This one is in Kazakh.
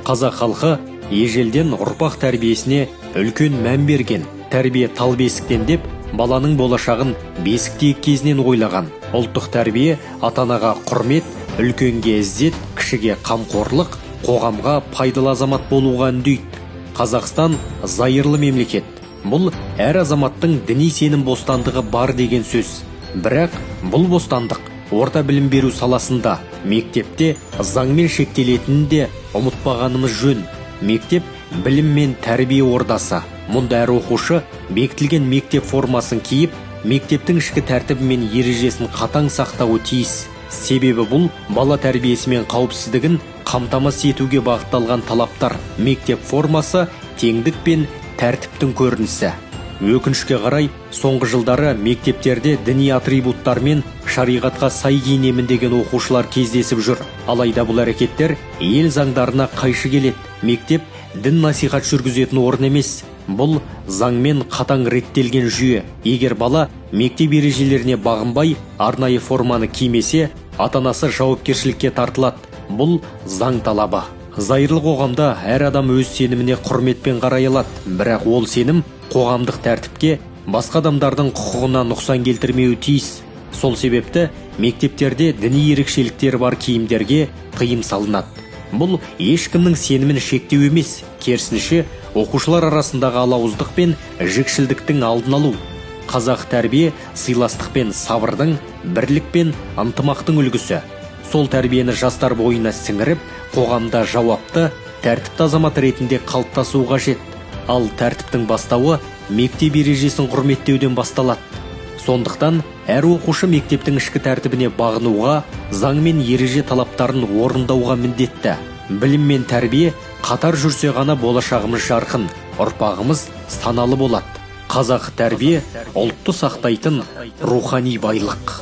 Қазақ халқы ежелден ұрпақ тәрбиесіне үлкен мән берген. Тәрбие тал бесіктен деп, баланың болашағын бесіктегі кезінен ойлаған. Ұлттық тәрбие ата-анаға құрмет, үлкенге ізет, кішіге қамқорлық, қоғамға пайдалы азамат болуға үндейді. Қазақстан зайырлы мемлекет. Бұл әр азаматтың діни сенім бостандығы бар деген сөз. Бірақ бұл бостандық орта білім беру саласында, мектепте заңмен шектелетінін де ұмытпағанымыз жөн. Мектеп білім мен тәрбие ордасы. Мұнда әр оқушы бекітілген мектеп формасын киіп, мектептің ішкі тәртібі мен ережесін қатаң сақтауы тиіс. Себебі бұл бала тәрбиесі мен қауіпсіздігін қамтамасыз етуге бағытталған талаптар. Мектеп формасы теңдік пен тәртіптің көрінісі. Өкінішке қарай, соңғы жылдары мектептерде діни атрибуттар мен шариғатқа сай киінемін деген оқушылар кездесіп жүр. Алайда бұл әрекеттер ел заңдарына қайшы келеді. Мектеп дін насихат жүргізетін орын емес. Бұл заңмен қатаң реттелген жүйе. Егер бала мектеп ережелеріне бағынбай, арнайы форманы кимесе, ата-анасы жауапкершілікке тартылады. Бұл заң талабы. Зайырлы қоғамда әр адам өз сеніміне құрметпен қарай алады. Бірақ ол сенім қоғамдық тәртіпке, басқа адамдардың құқығына нұқсан келтірмеуі тиіс. Сол себепті мектептерде діни ерекшеліктері бар киімдерге тыйым салынады. Бұл ешкімнің сенімін шектеу емес, керісінше оқушылар арасындағы алауыздық пен жікшілдіктің алдын алу. Қазақ тәрбие сыйластық пен сабырдың, бірлік пен ынтымақтың үлгісі. Сол тәрбиені жастар бойына сіңіріп, қоғамда жауапты, тәртіпті азамат ретінде қалыптасу қажет. Ал тәртіптің бастауы мектеп ережесін құрметтеуден басталады. Сондықтан әр оқушы мектептің ішкі тәртібіне бағынуға, заң мен ереже талаптарын орындауға міндетті. Білім мен тәрбие қатар жүрсе ғана болашағымыз жарқын, ұрпағымыз саналы болады. Қазақ тәрбие ұлтты сақтайтын рухани байлық.